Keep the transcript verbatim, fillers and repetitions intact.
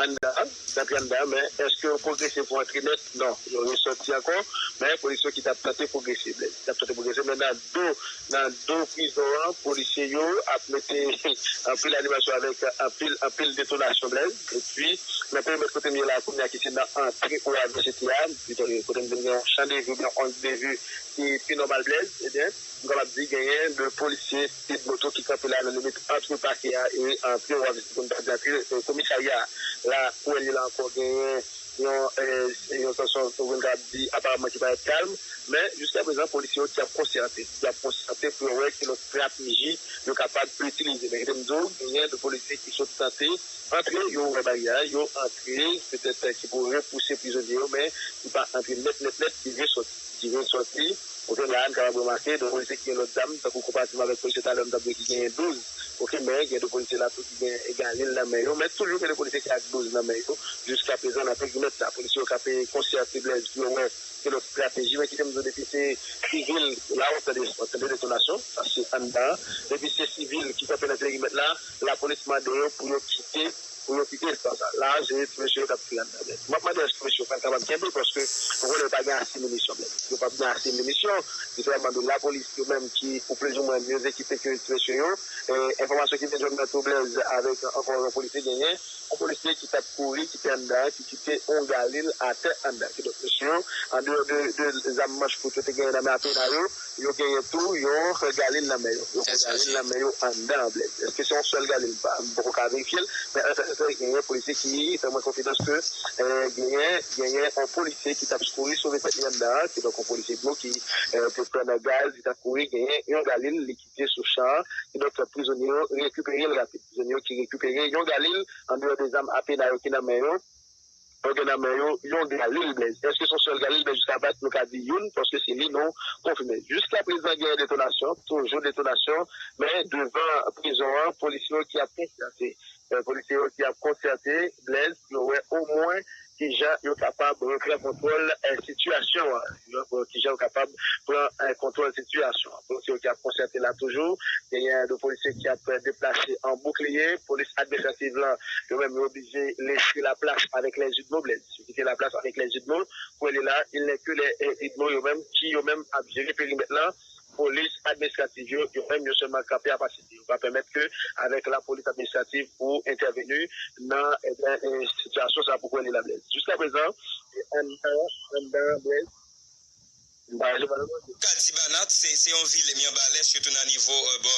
anndan, antre anndan, men èske yo pwogrese pou antre nèt? Non, yo resòti ankò, men polis yo ki t ap tante pwogrese, Blaise, ki t ap tante pwogrese, men nan do, nan do prizon an, polisye yo ap mete anpil animasyon avèk anpil, anpil detonasyon, Blaise, epi nan perimèt kote m ye la, kounye a ki se nan antre O A V C T a, kote m vin gen yon chan de vi, yon ang de vi ki pi nòmal, Blaise, ebyen, m kapab di genyen de polisye speed moto ki kanpe la nan limit antre pakè a e antre, w ap di, pou n pa di antre, e, komisarya a. La, pou wè li la ankò, genyen yon, e, yon tansyon, pou n kapab di, aparamman ki parèt kalm, men jiska prezan, polisye yo ki ap konsyante, ki ap konsyante pou yo wè ki lòt estrateji yo kapab itilize. Men kite m di w, genyen de polisye ki sot tante antre, yo ouvè baryè a, yo antre, petèt ki pou repouse prizonye yo, men ki pa antre nèt, nèt, nèt, ki vin sòti, ki vin sòti. Kote la, n kapab remake, de polisye ki gen lòt zam, tankou konparativman avèk polisye talè, m t ap di ki genyen douz. Oke, men gen de polisye la tou ki gen galil nan men yo, men toujou gen de polisye ki ak douz nan men yo. Jiska prezan, nan perimèt la, polisye yo kanpe konsyante, Blaise, pou yo wè ki lòt estrateji, men kite m di w, depi se sivil, la w ap tande, w ap tande detonasyon, sa se anndan. Depi se sivil ki kanpe nan perimèt la, lapolis mande yo pou yo kite, pou yo kite espas la. La, se ti mesye yo k ap tire anndan, Blaise. M ap mande èske mesye yo pa kapab kenbe, paske nou konnen yo pa gen ase minisyon, Blaise. Yo p ap gen ase minisyon. Li fè mande lapolis yo menm ki, ou plizoumwen, mye ekipe ke ti mesye yo. E, enfòmasyon ki vin jwenn mwen tou, Blaise, avèk ankò yon polisye genyen, yon polisye ki t ap kouri, ki te anndan, ki kite yon galil atè anndan. Kidonk, mesye yo, andeyò de, de zam manch kout yo te genyen nan men apena yo, yo genyen tou yon galil nan men yo. Yon galil nan men yo anndan, Blaise. Èske se yon sèl galil? M pa, m poko ka verifye l, men an sa, sa genyen polisye ki fè mwen konfidans ke, eh, genyen, genyen yon polisye ki t ap kouri sove tèt li anndan, kidonk yon polisye blo ki, eh, te pran nan gaz, li t ap kouri, genyen yon galil, li kite sou chan an, kidonk prizonye yo rekipere l rapid. Prizonye yo ki rekipere yon galil, andeyò de zam apena yo ki nan men yo, yo gen nan men yo yon galil, Blaise. Èske se yon sèl galil? Men jiska bat, nou ka di youn, paske se li nou konfime. Jiska prezan, gen detonasyon, toujou detonasyon, men devan prizon an, polisye yo ki ap konsyante. Eh, polisye yo ki ap konsyante, Blaise, pou yo wè omwen kijan yo kapab repran kontwòl, eh, sitiyasyon an. Yo, bon, kijan yo kapab pran, eh, kontwòl sitiyasyon an. Polisye yo ki ap konsyante la toujou. Genyen de polisye ki ap, eh, deplase an boukliye. Polis administrativ lan, yo menm, yo oblije lese laplas avèk lè jidmo, Blaise. Yo kite laplas avèk lè jidmo. Pou wè li la, il n'est que les, eh, jidmo yo menm, ki yo menm ap jere perimèt lan. Polis administrativ yo, yo menm, yo sèlman kanpe a pasifik. Yo pa pèmèt ke avèk lapolis administrativ pou entèveni nan, ebyen, eh, sitiyasyon sa pou kwè li la, Blaise. Jiska prezan, anndan, anndan, Blaise, m pa, m pa, Ka di Banat, se, se yon vil mianbalè, sitou nan nivo, eh, bò